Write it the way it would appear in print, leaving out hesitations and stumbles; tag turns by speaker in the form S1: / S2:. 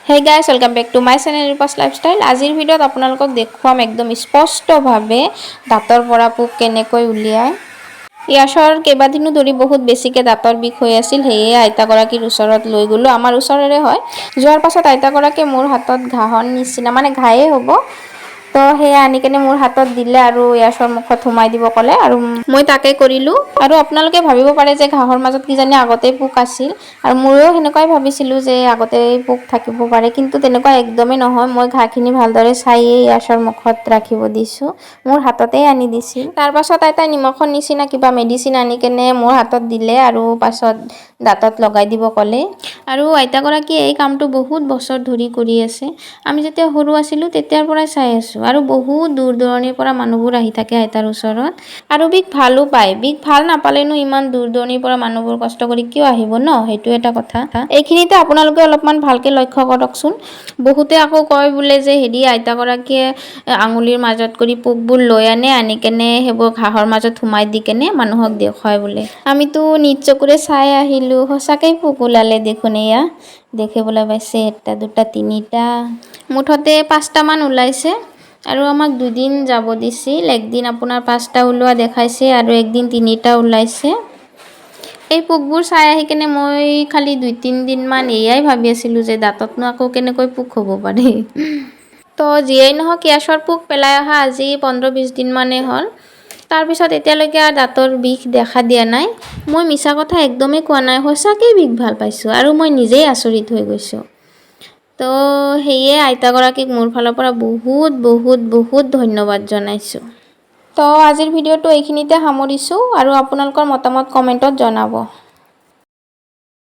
S1: Hey guys, welcome back to my channel Rupa's Lifestyle. আজিৰ ভিডিঅ'ত আপোনালোকক দেখুৱাম একদম স্পষ্টভাৱে দাঁতৰ পৰা পোক কেনেকৈ উলিয়ায়। ইয়াছৰ কেইবাদিনো ধৰি বহুত বেছিকৈ দাঁতৰ বিষ হৈ আছিল। সেয়ে আইতাগৰাকীৰ ওচৰত লৈ গ'লোঁ। আমাৰ ওচৰৰে হয়। যোৱাৰ পাছত আইতাগৰাকীয়ে মোৰ হাতত ঘাঁহৰ নিচিনা, মানে ঘাঁহে হ'ব, তো সেয়া আনি কেনে মোৰ হাতত দিলে আৰু ইয়াছৰ মুখত সোমাই দিব ক'লে আৰু মই তাকে কৰিলোঁ। আৰু আপোনালোকে ভাবিব পাৰে যে ঘাঁহৰ মাজত কিজানি আগতেই পোক আছিল আৰু ময়ো সেনেকুৱাই ভাবিছিলোঁ যে আগতেই পোক থাকিব পাৰে, কিন্তু তেনেকুৱা একদমেই নহয়। মই ঘাঁহখিনি ভালদৰে চাইয়ে ইয়াছৰ মুখত ৰাখিব দিছোঁ। মোৰ হাততেই আনি দিছিল। তাৰপাছত আইতাই নিমখৰ নিচিনা কিবা মেডিচিন আনি কেনে মোৰ হাতত দিলে আৰু পাছত দাঁতত লগাই দিব ক'লে। আৰু আইতাগৰাকীয়ে এই কামটো বহুত বছৰ ধৰি কৰি আছে। আমি যেতিয়া সৰু আছিলোঁ, তেতিয়াৰ পৰাই চাই আছোঁ। আৰু বহুত দূৰ দূৰণিৰ পৰা মানুহবোৰ আহি থাকে আইতাৰ ওচৰত আৰু বিষ ভালো পায়। বিষ ভাল নাপালেনো ইমান দূৰ দূৰণিৰ পৰা মানুহবোৰ কষ্ট কৰি কিয় আহিব ন? সেইটো এটা কথা। এইখিনিতে আপোনালোকে অলপমান ভালকে লক্ষ্য কৰকচোন। বহুতে আকৌ কয় বোলে যে হেৰি, আইতাগৰাকীয়ে আঙুলিৰ মাজত কৰি পোকবোৰ লৈ আনে, আনি কেনে সেইবোৰ ঘাঁহৰ মাজত সোমাই দি কেনে মানুহক দেখুৱাই বোলে। আমিতো নিজ চকুৰে চাই আহিলোঁ, সঁচাকেই পোক ওলালে দেখোন। এয়া দেখিবলৈ পাইছে, এটা, দুটা, তিনিটা, মুঠতে পাঁচটামান ওলাইছে। আৰু আমাক দুদিন যাব দিছিল। একদিন আপোনাৰ পাঁচটা ওলোৱা দেখাইছে আৰু একদিন তিনিটা ওলাইছে। এই পোকবোৰ চাই আহি কেনে মই খালি 2-3 দিনমান এয়াই ভাবি আছিলোঁ যে দাঁততনো আকৌ কেনেকৈ পোক হ'ব পাৰে। তো যিয়েই নহওক, ইয়াছৰ পোক পেলাই অহা আজি 15-20 দিনমানেই হ'ল। তাৰপিছত এতিয়ালৈকে আৰু দাঁতৰ বিষ দেখা দিয়া নাই। মই মিছা কথা একদমেই কোৱা নাই, সঁচাকেই বিষ ভাল পাইছোঁ আৰু মই নিজেই আচৰিত হৈ গৈছোঁ। তো সেয়ে আইতাগৰাকীক মোৰ ফালৰ পৰা বহুত বহুত বহুত ধন্যবাদ জনাইছোঁ। তো আজিৰ ভিডিঅ'টো এইখিনিতে সামৰিছোঁ আৰু আপোনালোকৰ মতামত কমেণ্টত জনাব।